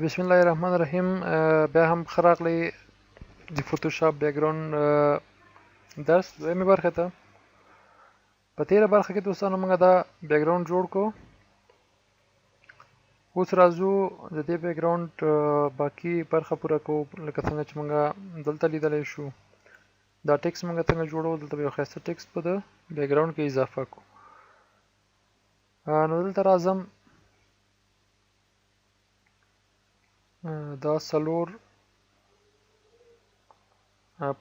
بسم الله الرحمن الرحیم. بیا هم ښه راغلی د فوتوشاپ بیکګراوند درس دویمې برخې ته. په تیره برخه کې دوستانو موږ دا بیکګراوند جوړ کو. اوس راځو د دې بیکګراوند باقي برخه پوره کوو. لکه څنګه چې موږ دلته لیدلی شو، دا ټیکس موږ څنګه جوړو، دلته به یو ښایسته ټیکس په د بیکګراوند کې اضافه کو. نو دلته راځم، دا څلور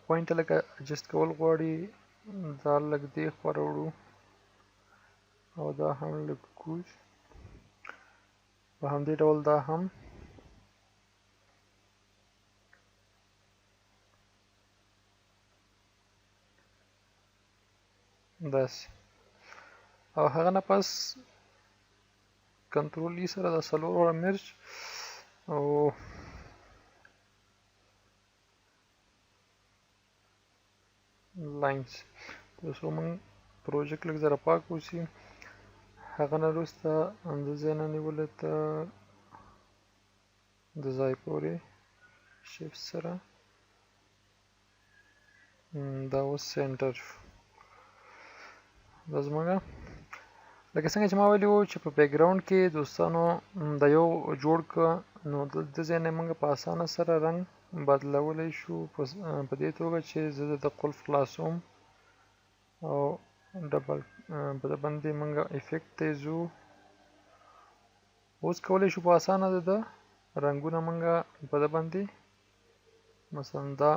پوینټ لږ اډجسټ کول غواړي، دا لږ دې خوا راوړو او دا هم لږ کوز، په همدې ډول دا هم. داسې او هغه نه پس کنټرول ای سره دا څلور واړه مرج او لاینز، تر څو موږ پروجیکټ لږ ذره پاک اوسي. هغه نه وروسته د ځای نه نیولې ته د ځای پورې شیفت سره دا اوس سنټر شو. دا زموږ لکه څنګه چې ما ویلي وو چې په بیکګراوند کې دوستانو دا یو جوړ که، نو د ځای نه موږ په اسانه سره رنګ بدلولی شو په دې توګه چې زه د قلف خلاصوم او ډبل په ده باندې موږ افیکټ ته ځو. اوس کولی شو په اسانه د ده رنګونه موږ په ده باندې مثلا دا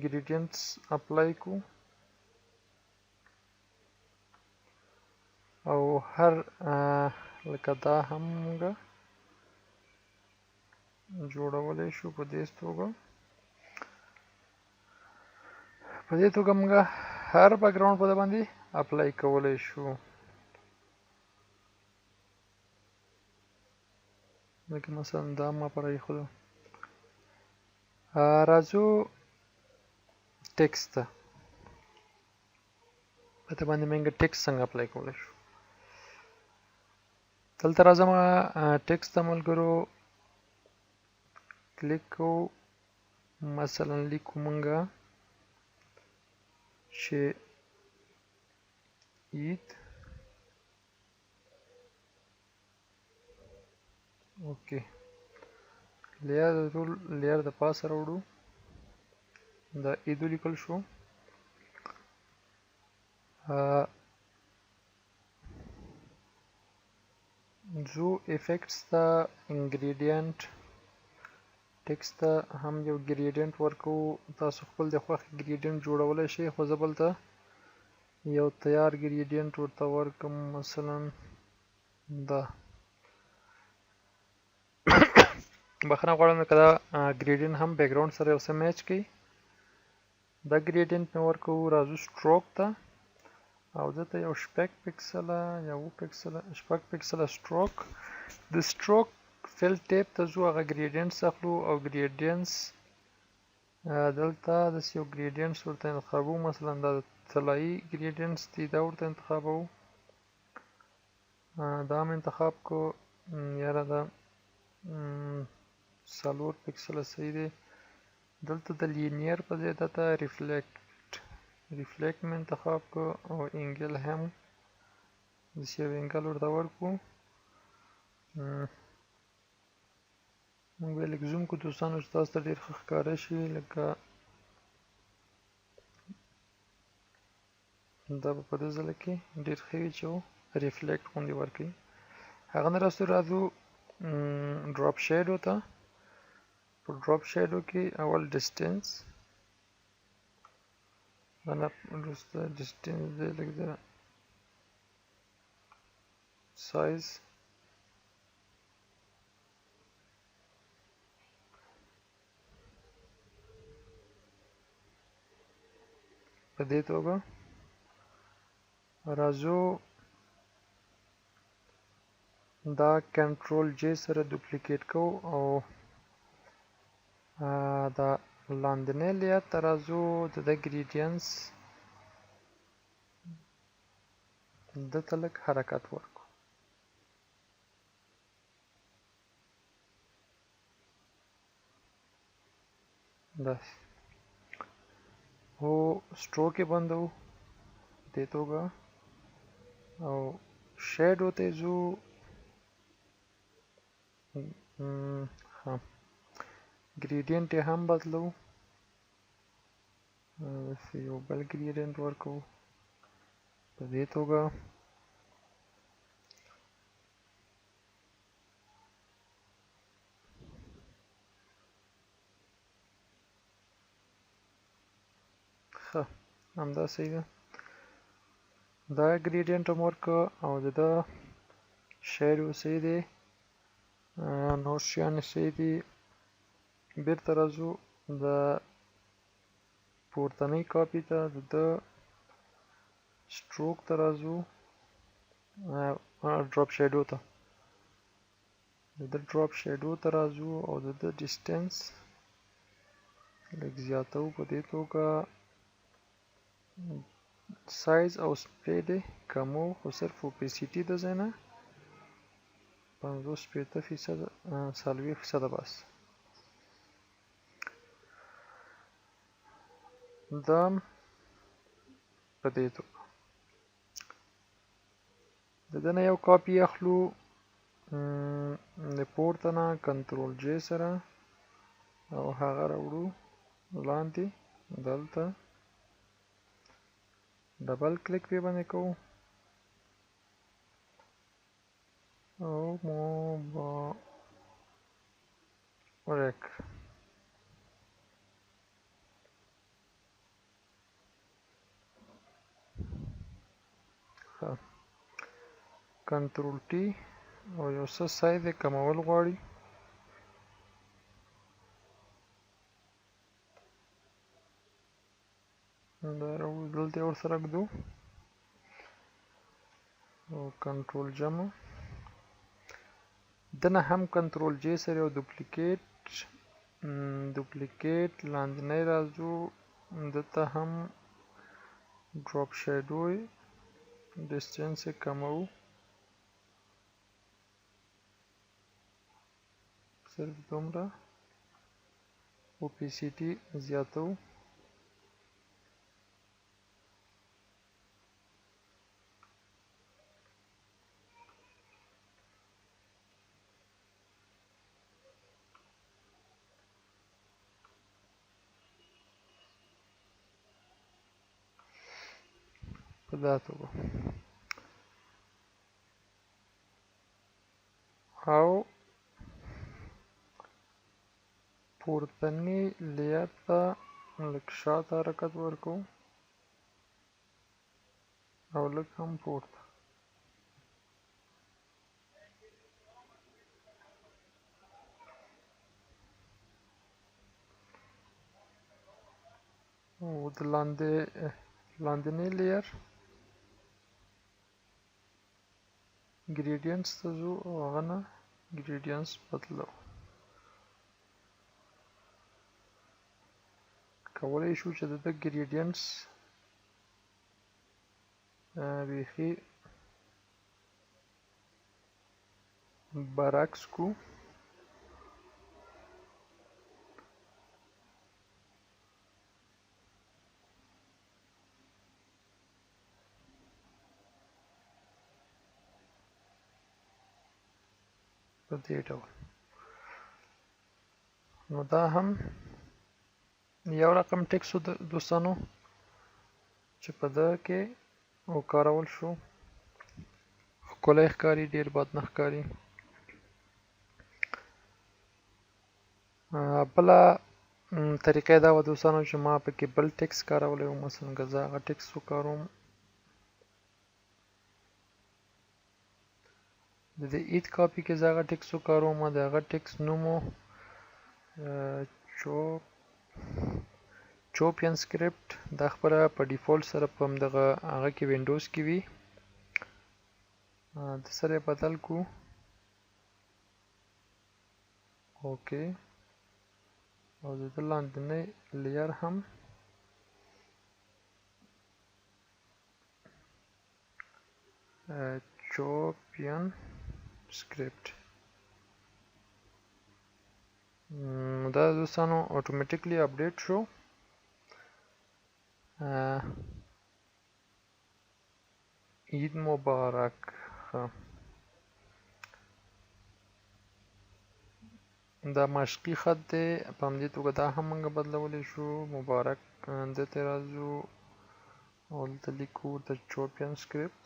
ګریډینټس اپلای کو او هر لکه دا هم موږ جوړولی شو په دې توګه. په دې توګه موږ هر بکګراوند په ده باندې اپلای کولی شو. لکه مثلا دا ما پر ایښودو. راځو ټیکسټ ته. په ده باندې موږ ټیکسټ څنګه اپلای کولی شو؟ دلته راځم ټیکسټ ته ملګرو، کلیک کوو، مثلا لیکو موږ چې عید. اوکې، لیر د ټول لیر د پاسه راوړو، دا عید ولیکل شو. ځو افیکټس ته، انګریډینټ ټیکسټ ته هم یو ګریډینټ ورکوو. تاسو خپل د خوښې ګریډینټ جوړولی شئ، خو زه بل ته یو تیار ګریډینټ ورته ورکم. مثلا دا بخښنه غواړم که دا ګریډینټ هم بیکګراوند سره یو څه میچ کوي. دا ګریډینټ مې ورکوو. راځو سټروک ته او دلته یو شپږ پکسله یا اووه پکسله، شپږ پکسله سټروک. د سټروک فیل ټیپ ته ځو، هغه ګریډینټس اخلو او ګریډینټس دلته داسې یو ګریډینټس ورته انتخابوو. مثلا دا طلایي ګریډینټس دي، دا ورته انتخابوو. دا هم انتخاب کو. یاره دا څلور پکسله صحیح دی. دلته د لینیر په ځای دلته ریفلیکټ مې انتخاب کو او انګل هم داسې یو انګل ورته ورکړو. موږ به یې لږ زوم کړو دوستانو چې تاسو ته ډېر ښه ښکاره شي. لکه دا به په دې ځله کې ډېر ښه وي چې ریفلیکټ غوندې ورکوي. هغه نه وروسته راځو ډراپ شیډو ته. په ډراپ شیډو کې اول ډیسټنس، هغه نه وروسته ډیسټنس دی لږ ذره سایز، په دې توګه راځو دا کنټرول جی سره دوپلیکیټ کوو او دا لاندنی لیر ته راځو. د ده ګریډینټس ده ته لږ حرکت ورکړو. داسې هو stroke یې بندوو دې توګه، او shadow ته یې ځو. ښه، gradient یې هم بدلوو، داسې یو بل gradient ورکوو په دې توګه. ښه، همدا صحیح ده. دا gradient هم ورکړه او د ده shadow صحیح دی، نور شیان یې صحیح دي. بیرته راځو د پورتنۍ کاپي ته، د ده stroke ته راځو، drop shadow ته، د ده drop shadow ته راځو او د ده distance لږ زیاتوو په دې توګه. سایز او spread یې کموو، خو صرف opacity د ځای نه 50 60%، 40% بس. دا په دې توګه د ده نه یو کاپي اخلو د پورته نه control J سره، او هغه راوړو لاندې دلته، double click پې باندې کوو او مبارک. ښه، control T، او یو څه سایز یې کمول غواړي. دا راوړو دلته یې ورسره ږدو او کنټرول جمع، دنه هم control J سره یو duplicate لاندنی راځو، دته هم drop shadow distance یې کموو، صرف دومره، opacity زیاتوو. په دا توګه. او پورتني layer ته لږ شاته حرکت ورکوو او لږ هم پورته. او د لاندني layer gradients ته ځو او هغه نه gradients بدلو. کولی شو چې د ده gradients بیخي برعکس کو. په دې ډول. نو دا هم یو رقم text دوستانو چې په ده کې وکارول شو، ښکلی ښکاري، ډېر بد نه ښکاري. بله طریقه دا وه دوستانو چې ما پکې بل text کارولی و. مثلا که زه هغه text وکاروم، د دې عید کاپي کې زه هغه text وکاروم، د هغه text نوم و Chopian Script. دا خپله په default سره په همدغه هغه کې Windows کې وي، د سره یې بدل کړو. okay، او د ده لاندنی layer هم Chopian Script. نو دا دوستانو اتوماتیکلی اپډیټ شو. عید مبارک. دا مشقي خط دی، په همدې توګه دا هم موږ بدلولی شو. مبارک دته راځو او دلته لیکو ورته چوپین سکرپټ.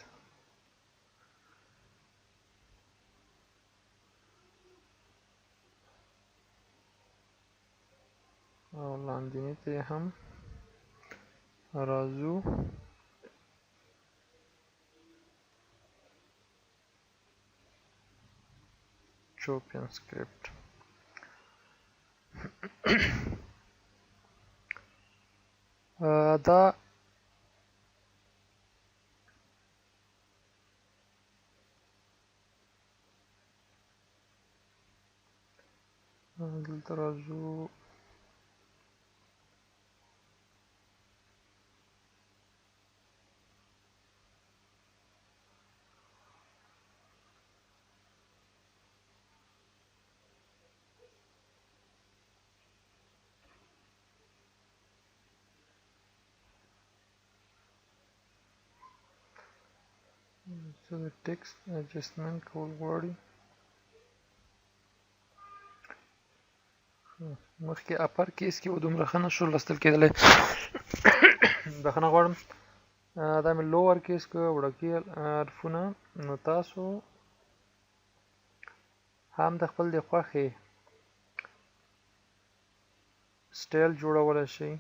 او لاندیني ته هم راځو. چوپین سکرپټ. دا دلته راځو. څه د ټیکسټ اډجسټمنټ کول غواړي. مخکې اپر کیس کې و دومره ښه نه شو لوستل کېدلی، بښنه غواړم. دا مې لوور کیس که وړوکي حرفونه. نو تاسو هم د خپل د خوښې سټایل جوړولی شئ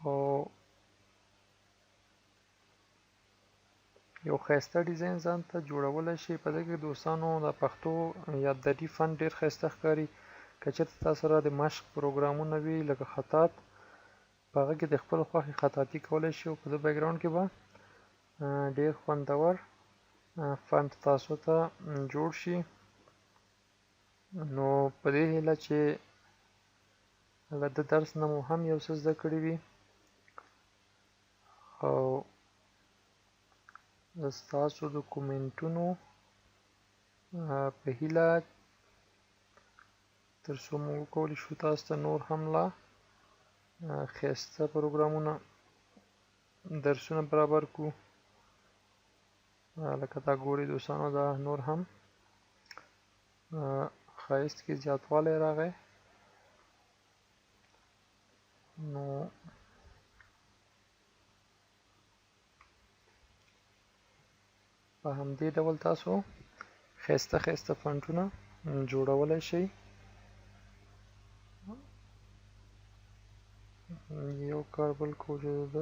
او یو ښایسته ډیزاین ځان ته جوړولی شئ. په دې کې دوستانو د پښتو یا دري فن ډېر ښایسته ښکاري. که چېرته تاسو سره د مشق پروګرامونه وي لکه خطاط، په هغه کې د خپل خوښې خطاطي کولی شئ او په دې بیکګراونډ کې به ډېر خوندور فنټ تاسو ته جوړ شي. نو په دې هیله چې له د درس نه مو هم یو څه زده کړي وي او ستاسو د کومنټونو په هیله تر څو موږ وکولی شو تاسو ته نور هم لا ښایسته پروګرامونه درسونه برابر کړو. لکه دا ګورئ دوستانو، دا نور هم ښایست کې زیاتوالی راغی. نو په همدې ډول تاسو ښایسته ښایسته فنټونه جوړولی شئ. یو کار بل کوو چې د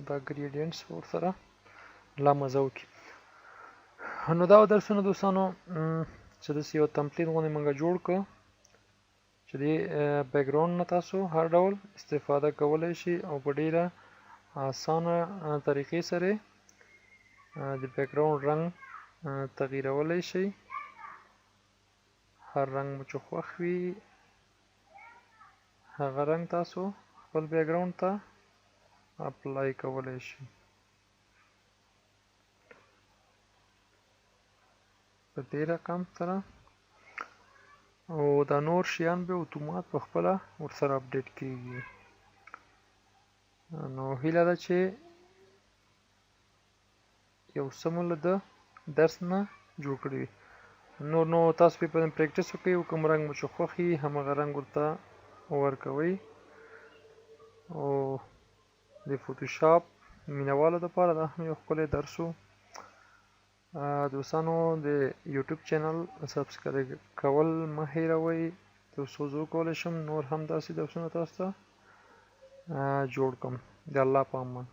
دا ګریډینټس ورسره لا مزه وکړي. نو دا درسونه دوستانو چې داسې یو تمپلیټ غوندې موږ جوړ کړو چې دې بیکګراونډ نه تاسو هر ډول استفاده کولی شئ او په ډیره اسانه طریقې سره د بیکګراونډ رنګ تغیرولی شئ. هر رنګ مو چې خوښ وي هغه رنګ تاسو خپل بیکګراونډ ته اپلای کولی شئ. په دې رقم سره او دا نور شیان به اتومات په خپله ورسره اپډیټ کیږي. نو هیله ده چې یو څه مو له ده درس نه جوړ کړی وي. نور نو تاسو پرې پریکټس وکړئ او کوم رنګ مو چې خوښ وي هماغه رنګ ورته ورکوئ. او د فوتوشاپ مینهوالو دپاره دا هم یو ښکلی درس و. دوستانو د یوټیوب چینل سبسکرایب کول مه هېروئ تر څو زه وکولی شم نور هم داسې درسونه تاسو ته جوړ کړم. د الله په امان.